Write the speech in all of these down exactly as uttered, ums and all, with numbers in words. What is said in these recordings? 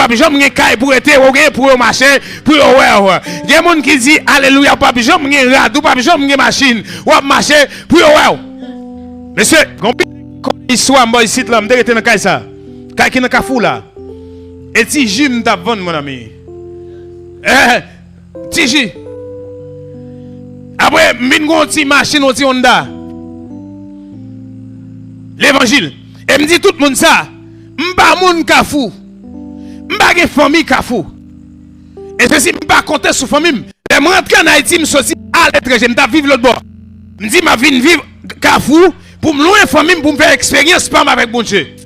p ap janm gen kay pou rete, ou gen pou yo mache, pou yo wè w. Gen moun ki di, alelouya, ou p ap janm gen rad, ou p ap janm gen machin, w ap mache pou yo wè w. Mesye, gon pi kòb istwa m bò isit la, m te rete nan kay sa. Kay ki nan Kafou la. E ti ji m t ap vann, mon ami. Eh, ti ji. Apre, m vin gen yon ti machin, yon ti Honda. Levanjil. E m di tout moun sa, m pa moun Kafou. M pa gen fanmi Kafou. E se si m pa konte sou fanmi m. Lè m rantre ann Ayiti, m soti aletranje, m t ap viv lòt bò. M di m ap vin viv Kafou pou m lwen fanmi m, pou m fè eksperyans pa m avèk Bondye.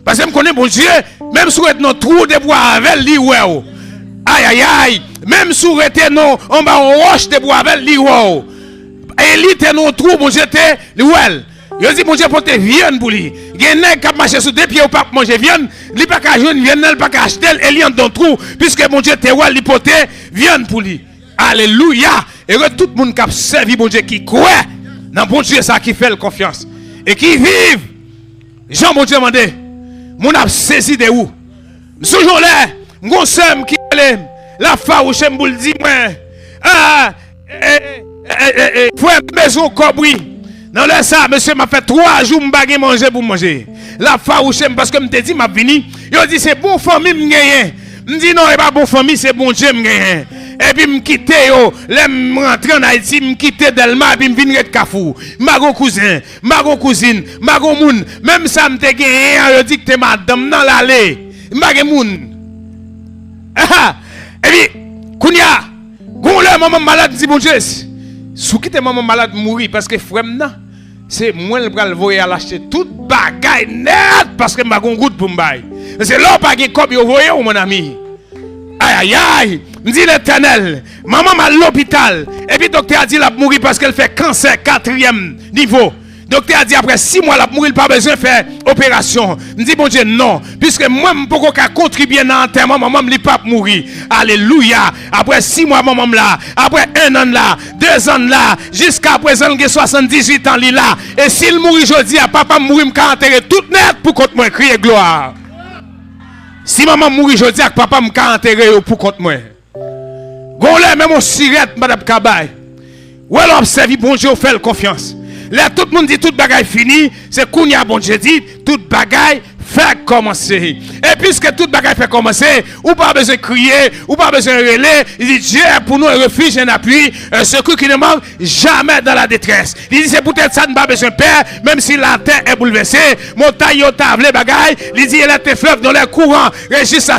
Paske m konnen Bondye, menm si w rete nan twou, depi w avè l, li wè w. Ayayay! Menm si w rete nan, anba yon wòch, depi w avè l, li wè w. Eli te nan yon twou, Bondye te, li wè l. Yo di Bondye pote vyann pou li. Gen nèg k ap mache sou de pye, ou p ap manje vyann, li pa ka jwenn vyann nan, li pa ka achte l, e li anndan twou, piske Bondye te wè l, li pote vyann pou li. Alelouya! Ere tout moun k ap sèvi Bondye, ki kwè nan Bondye sa, ki fè l konfyans, e ki viv jan Bondye mande. Moun ap sezi de ou. M sonje yon lè, m gon sè m ki rele m, l ap fawouche m pou l di mwen, ah, eh, eh, eh, eh, eh, frè, m bezwen yon kòb, wi. Nan lè sa, mesye, m ap fè twa jou m pa gen manje pou m manje. L ap fawouche m paske m te di m ap vini. Yo di se bon fanmi m genyen. M di non, e pa bon fanmi, se Bondye m genyen. Epi m kite yo. Lè m rantre ann Ayiti, m kite Dèlma, epi m vin ret Kafou. M pa gon kouzen, m pa gon kouzin, m pa gon moun. Menm sa m te genyen an, yo di kite madanm nan l ale. M pa gen moun. Epi, kounye a, gon lè manman m malad, m di Bondye, si w kite manman m malad, m mouri, paske frè m nan, se mwen l pral voye al achte tout bagay nèt, paske m pa gon goud pou m bay. Men se lè w pa gen kòb, yo voye w, mon ami. Ayayay! M di Letènèl, manman m al lopital, epi doktè a di l ap mouri paske l fè kansè katriyèm nivo. Doktè a di apre sis mwa l ap mouri, l pa bezwen fè operasyon. M di Bondye non, piske mwen m poko ka kontribye nan antèman manman m, li p ap mouri. Alelouya! Apre sis mwa manman m la, apre en an la, de zan la, jiska prezan l gen swasanndizuit an, li la. E si l mouri jodi a, papa m mouri, m ka antere tout nèt pou kont mwen. Kriye glwa! Si manman m mouri jodi a, ak papa m ka antere yo pou kont mwen. Gon lè menm yon sirèt m pa t ap ka bay. Ou wè lè w ap sèvi Bondye, ou fè l konfyans. Lè tout moun di tout bagay fini, se kounye a Bondye di tout bagay fèk kòmanse. E piske tout bagay fèk kòmanse, ou pa bezwen kriye, ou pa bezwen rele. Li di, Dieu est pour nous un refuge, un appui, un secours qui ne manque jamais dans la détresse. Li di, se poutèt sa n pa bezwen pè, menm si latè est bouleversée, montay yo ta vle bagay. Li di, et les fleuves dont les courants régissent la